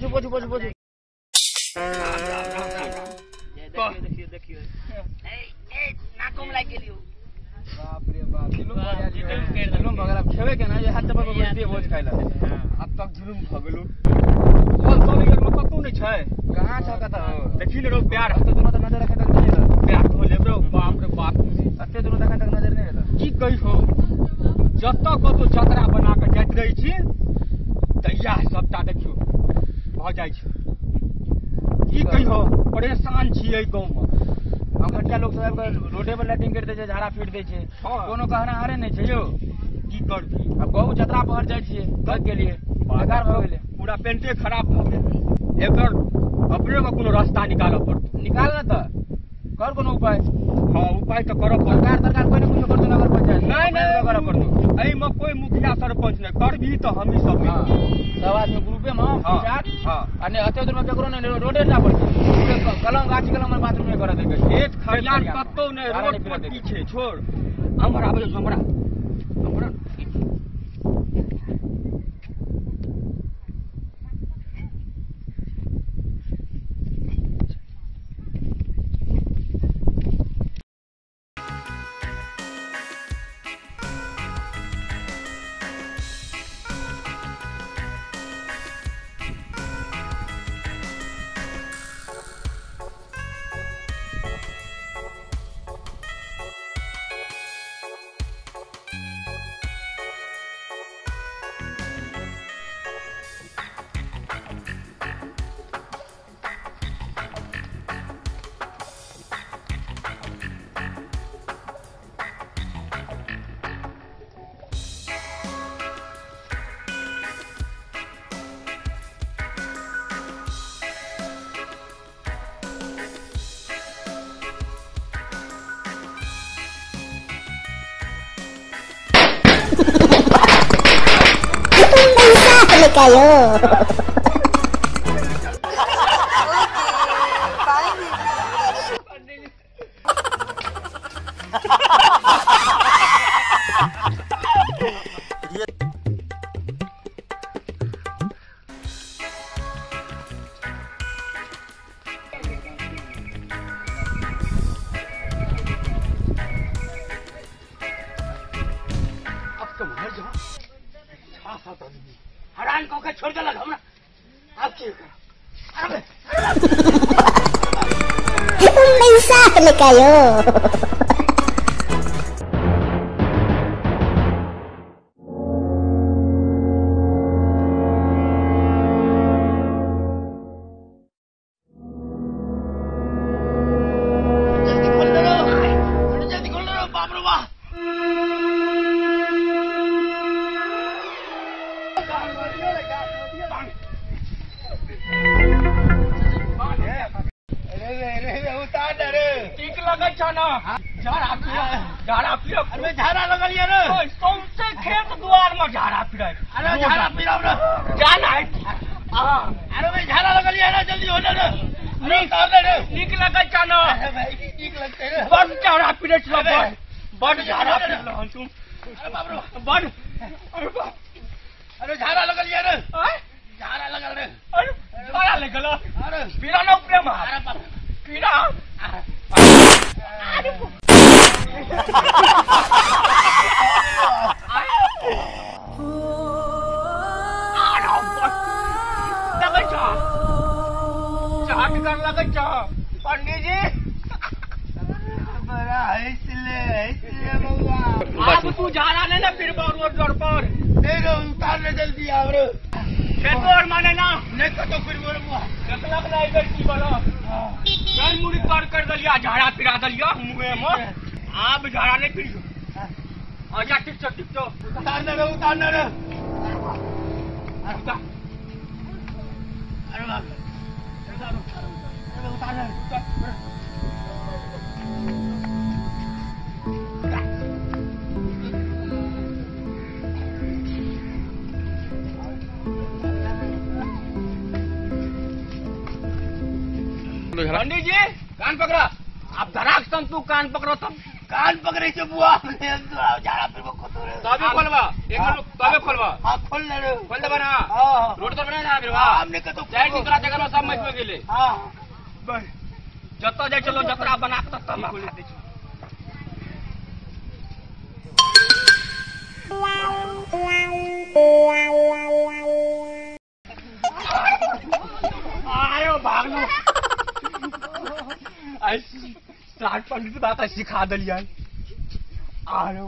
पोछू पोछू पोछू पोछू। देखियो देखियो ए ए नाकम लागि गेलियो। बाप रे बाप जुलुम भ गेल, जुलुम भ गेल। आब खेबे केना जे हाथ पर बैठिए भोज खाइ ला। आब तक जुलुम भ गेलो। चल चल यार में कतौ नै छै। कहां छ कतौ? देखी ने रो प्यार एते दूर त नजर एखन तक नै एल। प्यार धो लेब रो। बाप रे बाप एते दूर एखन तक नजर नै एल। की कहियो जतऽ कतौ जतरा बना के जाइत रहै छी तऽ इएह सबटा देखियौ भऽ जाइ छै। की कहियो परेशान छी एहि गाँव में। घटिया लोग सब आबि कऽ रोडे पर लाइटिंग करि दै छै, झाड़ा फीट दै छै, कोनो कहनाहारे नहि छै यौ। की करबी आब गहूँ जतरा पहर जाइ छियै, थकि गेलियै, बेकार भऽ गेलै, पूरा पेंटे खराब भऽ गेल। एकर अपने के कोनो रास्ता निकालऽ पड़तौ। निकाल ने तऽ कर कोनो उपाय। हाँ उपाय तऽ करऽ पड़तौ। सरकार सरकार कोइ ने कुछो करतौ, नगर पंचायत नहीं नहीं करऽ पड़तौ। एहिमे कोइ मुखिया सरपंच नहि करबी तऽ हमही सब सब आदमी ग्रुपे में विचार। आ नहि एते दूर में केकरो नहि रोडे टा पर छै, कलम गाछी कलम में बाथरूम नहि करऽ दै छै। खेत खरियान कतौ नहि, रोड पर की छै छोड़। हमरा आबै हमरा हमरा Sali kayo. अब तो मर जाओ। 6-7 आदमी हरान कऽ के छोड़ देलक हमरा। आब की करब? Sali kayo. जल्दी खोल दे रो, जल्दी खोल दे रो। बाप रे बाप ठीक लगै छ ना? झाड़ा झाड़ा पीरब। अरे झाड़ा लगलियै रे। सौंसे खेत दुआर में झाड़ा पीरब। अरे झाड़ा पीरब रे। जान आइ। अरे भाई झाड़ा लगलियै रे, जल्दी हो रे। नीक रे, नीक लगै छ ना? अरे भाई नीक लगतै रे। बड़ झाड़ा पीरै छल, बड़ झाड़ा पीरल हन तू। अरे बाप रे बड़। अरे बाप। अरे झाड़ा लगलियै रे। झाड़ा लगल रे। अरे झाड़ा लगल। अरे पीरा ना उपरे मार। अरे बाप पीरा। अरे लगै छ पंडित जी। बड़ा हंसले हंसले बउआ। आब तू झाड़ा नहीं ना फिर रोड पर। नहीं रे उतार ले जल्दी आब रे। खेतो और माने ना नहीं कतो फिर बउआ। देखलक ना एहि बेर की बला। कहीं मुड़ी कर कर दलिया झाड़ा फिरा दलिया मुँहे में। आब झाड़ा नहीं फिरियो। अच्छा ठीक छौ ठीक छौ। उतार ले रे, उतार ले रे। उतार। अरे बाप रे, अरे उतार ले। पंडित जी कान पकड़ा। आप धराक संग तू कान पकड़ो तब कान पकड़े छे बुआ झाड़ा फिर कतो रे तबे खोलबा एक मिनट तबे खोलबा। हां खोल ले रे खोल देबा ना। हां रोड तर बना झाड़ा फिरबा हमने कतो जाइ छी तोरा जगह सब मच गेले। हां जतऽ जाइ छलहुँ जतरा बना कऽ ततऽ खा दै छै। आयो भागलू आई साठ पंडित बात सिखा दिलियै। आरो